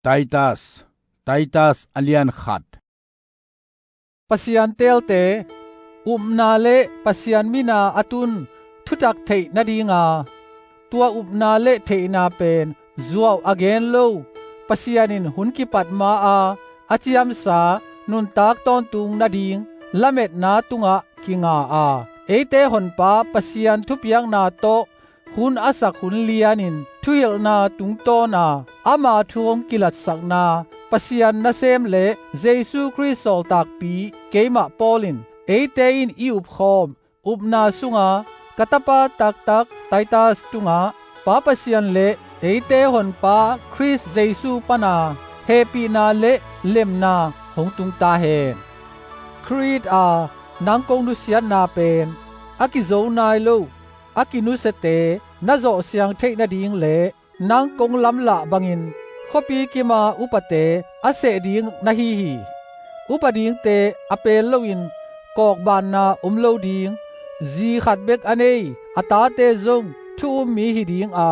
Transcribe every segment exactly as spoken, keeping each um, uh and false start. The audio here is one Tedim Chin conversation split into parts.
Titus, Titus a lian khat. Pasian teelte, upna le Pasian mina a tun thutak theih nadinga, tua upna le theihna pen zuau a gen lo, Pasian in hun kipat ma-a a ciamsa nuntak tawntung nading lametna tungah kinga a, eite honpa Pasian thupiakna tawh hun a sak hun lianin thuhilhna tungtawna ama thu hong kilatsakna Pasian nasem le Jesu Khrist sawltakpi keimah Paul in eite in i upkhawm upna sunga ka tapa taktak Titus tungah Pa Pasian le eite honpa Khrist Jesu pana hehpihna le lemna hong tung ta hen. Khrist a nang kong nusiatna pen a kizo nai lo a kinusiate na zawh siang theih nading le nang kong lamlah bangin khuapi kima upate a seh ding na hi hi. Upa dingte a pel loin kawkbanna om lo ding, zi khat bek a nei a tate zong thu-um mi hi dinga,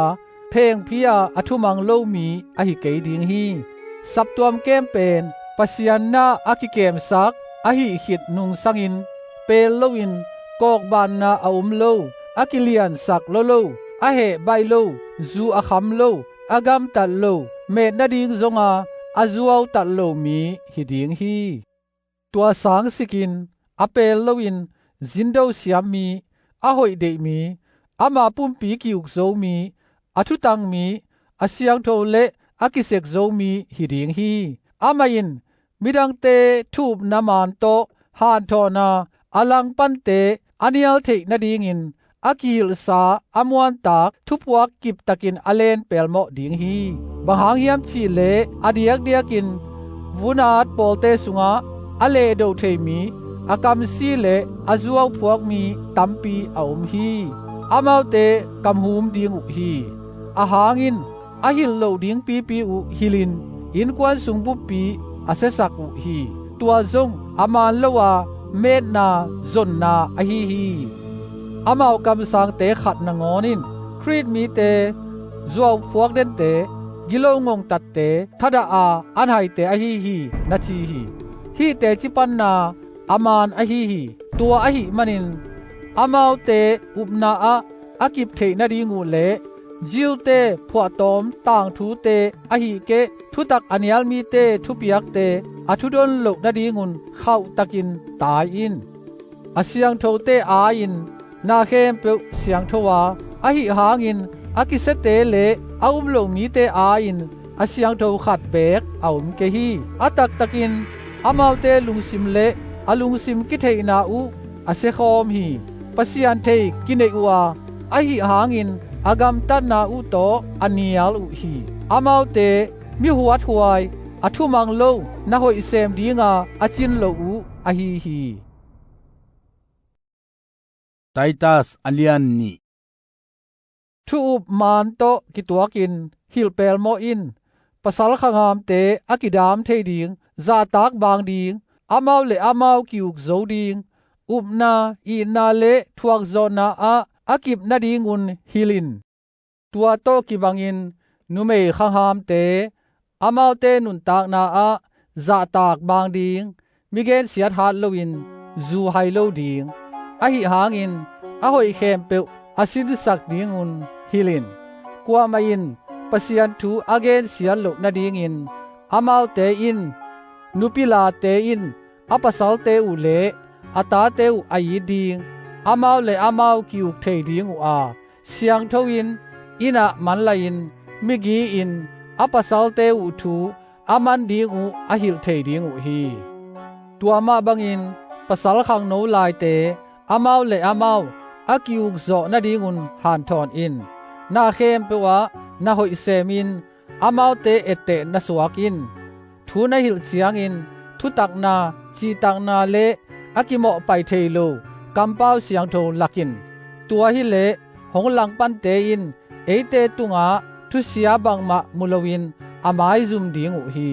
phengphi-a a thumang lo mi ahi kei ding hi. Saptuam kem pen Pasian na a kikemsak ahih khit nungsangin pel loin kawkbanna a om lo, a kiliansak lua lo, a heh baih lo, zu a kham lo, a gamtat lo, met nading zonga a zuautat lo mi hi ding hi. Tua sangsikin a pel loin zindo siam mi, a hoih deih mi, ama pumpi ki-ukzo mi, a thutang mi, a siangtho le a kisek zo mi hi ding hi. Amah in midangte thu-upna maan tawh hanthawna a langpante a nial theih nadingin a kihilhsa a muantak thupuak kiptakin a len pelmawh ding hi. Bang hang hiam cihleh a diakdiakin vunat pawlte sungah a lehdo thei mi, a kamsi le a zuauphuak mi tampi a om hi. Amaute kamhum ding uh hi. A hangin a hilh loh ding pipi uh hilhin innkuan sung buppi a siasak uh hi. Tua zong a maan lo a metna zonna ahi hi. Amau kamsangte khat nangawn in Khrist mite zuauphuak dente, gilo ngongtatte, thadah a an haite ahi hi na ci hi. Hih teci panna a maan ahi hi. Tua ahih manin amaute upna ah a kip theih nading uh le Jew-te phuahtawm tangthute ahih keh thutak a nial mite thupiakte a thudon loh nadingun khauhtakin tai in. A siangthote ai-in na khempeuh siangtho a, ahih hangin a kisiate le a um lo mite ai-in a siangtho khat beek a om kei hi. A taktakin amaute lungsim le a lungsim kitheihna uh a siakhawm hi. Pasian thei kineih uh a, ahih hangin a gamtatna uh tawh a nial uh hi. Amaute mi huathuai, a thumang lo, na hoih sem dinga a cin lo uh ahi hi. Titus a lian nih. Thu-up maan tawh kituakin hilh pelmawh in. Pasal khangamte a kidam thei ding, zahtak baang ding, amau le amau ki-uk zo ding, upna, itna le thuakzawhna ah a kip nadingun hilh in. Tua tawh kibangin numei khanghamte, amaute nuntakna ah zahtak baang ding, mi gensiat hat loin zu hai lo ding, ahih hangin a hoih khempeuh a sinsak dingun hilh in. Kuamah in Pasian thu a gensiat loh nadingin amaute in, nupi late in a pasalte uh le a tate uh a it ding, amau le amau ki-uk thei ding uh a, siangtho in, inn ah manlahin, migi in a pasalte uh thu a man ding uh a hilh thei ding uh hi. Tua mah bangin pasal khangno laite amau le amau a ki-uk zawh nadingun hanthawn in. Na khempeuh ah na hoih semin amaute etteh na suak in. Thu na hilh ciangin thutakna, cihtakna le a kimawhpai thei lo kampau siangtho lak in. Tua hileh hong langpante in eite tungah thusia bangmah mu loin a maizum ding uh hi.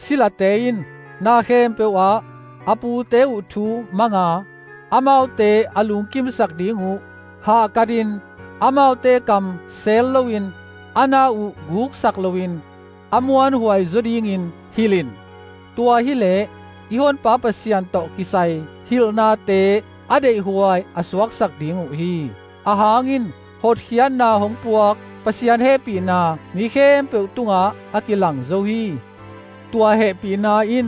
Silate in na khempeuh ah a pute uh thu manga, amaute a lungkimsak ding uh hahkatin, amaute kam sel loin a na uh guksak loin a muanhuai zaw dingin hilh in. Tua hileh i Honpa Pasian tawh kisai hilhnate a deihhuai a suaksak ding uh hi. Ahang in hotkhiatna hong puak Pasian hehpihna mi khempeuh tungah a kilang zo hi. Tua hehpihna in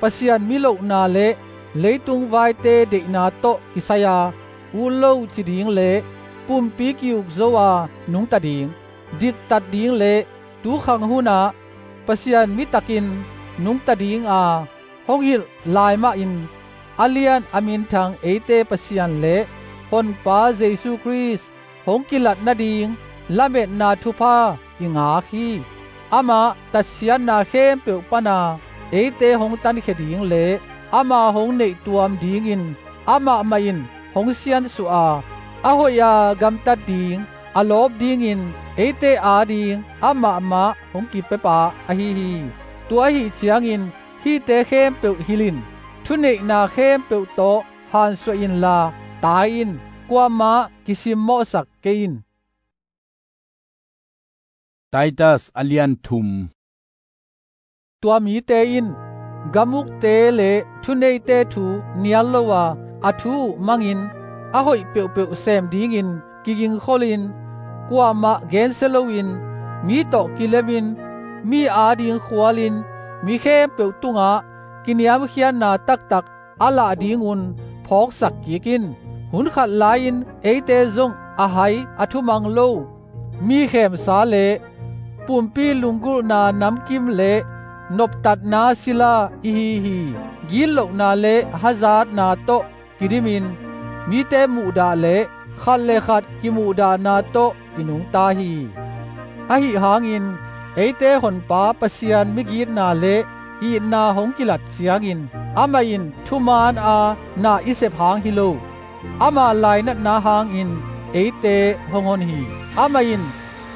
Pasian mi lohna le leitung vaite deihna tawh kisai-a ut lo ci ding le pumpi ki-uk zo a nungta ding, diktat ding le tukhang hunah Pasian mitakin nungta dinga hong hilh lai mahin a lian a minthang eite Pasian le Honpa Jesu Khrist hong kilat nading lametna thupha i ngak hi. Amah tatsiatna khempeuh pana eite hong tankhia ding le ama hong neihtuam dingin amah mah in hong siansuah a, a hoih a gamtat ding a lawp dingin eite ading amah mah hong kipiapa ahi hi. Tua ahih ciangin hihte khempeuh hilh in. Thuneihna khempeuh tawh hansuah inla tai in. Kuamah kisimmawhsak kei in. Titus a lian thum. Tua mite in gamukte le thuneite thu nial lo a, a thu uh mangin a hoih peuhpeuh sem dingin kigingkholin, kuamah gensia loin, mi tawh kilemin, mi ading khualin, mi khempeuh tungah kiniamkhiatna taktak a lah dingun phawksak kik in. Hun khat lai-in eite zong a hai a thumang lo, mi khemsa le pumpi lunggulhna namkim le noptatna sila i hi hi. Gitlohna le hazatna tawh kidimin, mite muhdah le khat le khat kimuhdahna tawh i nungta hi. Ahi hangin eite Honpa Pasian migitna le itna hong kilat ciangin amah in thumaan a na i sep hang hi lo, ama lainatna hangin eite hong hon hi. Amah in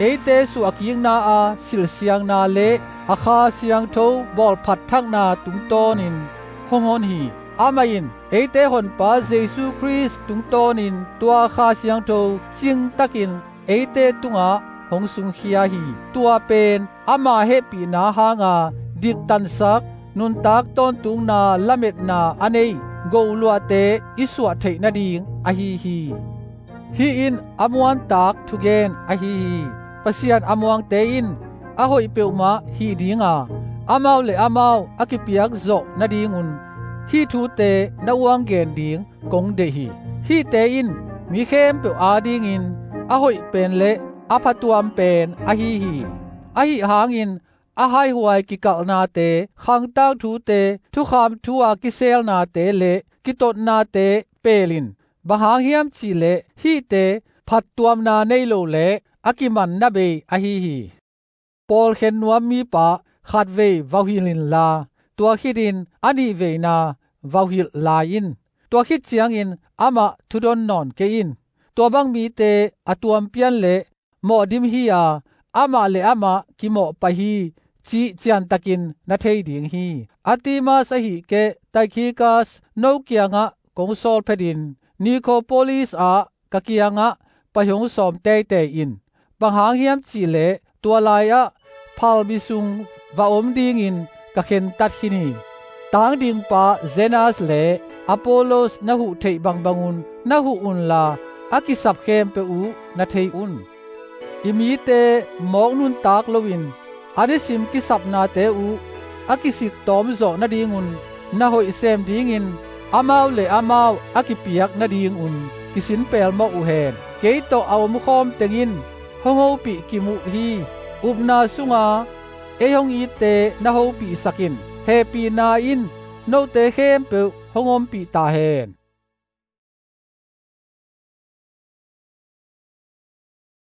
eite suahkikna a silsiangna le a Kha Siangtho bawlphat thakna tungtawnin hong hon hi. Amah in eite Honpa Jesu Khrist tungtawnin tua Kha Siangtho cingtakin eite tungah hong sungkhia hi. Tua pen ama hehpihna hanga diktansak, nuntak tawntungna lametna a nei goluahte i suah theih nading ahi hi. Hih in a muantak thugen ahi hi. Pasian a muangte in a hoih peuhmah hih dinga, amau le amau a kipiak zawh nadingun hih thute na uang gen ding kong deih hi. Hihte in mi khempeuh adingin a hoih pen le a phatuam pen ahi hi. Ahi hangin a haihuai kikalhnate, khangtang thute, thukham thu-a kiselnate le kitotnate pelin, bang hang hiam cihleh hihte phattuamna nei lo le a kimanna bei ahi hi. Pawlkhen nuam mipa khatvei vauhilh inla, tua khitin a nihveina vauhilh lai in. Tua khit ciangin amah thudon nawn kei in. Tua bang mite a tuampian le mawhdim hi-a, amah le amah kimawhpaih hi cih ciantakin na thei ding hi. Artemas ahih keh Tychicus no kiangah kong sawl phetin, Nikhopolis ah ka kiangah pai hong sawm teitei in. Bang hang hiam cihleh tua lai-ah phalbi sung va om dingin ka khentat khin hi. Tangdingpa Zenas le Apollos na huh theih bangbangun na huh unla, a kisap khempeuh uh na thei un. I mite mawk nuntak loin a nisim kisapnate uh a kisik tawmzawh nadingun na hoih sem dingin amau le amau a kipiak nadingun kisin pelmawh uh hen. Kei tawh a omkhawm teng in hong hopih kim uh hi. Upna sunga ei hong itte na hopihsak in. Hehpihna in note khempeuh hong ompih ta hen.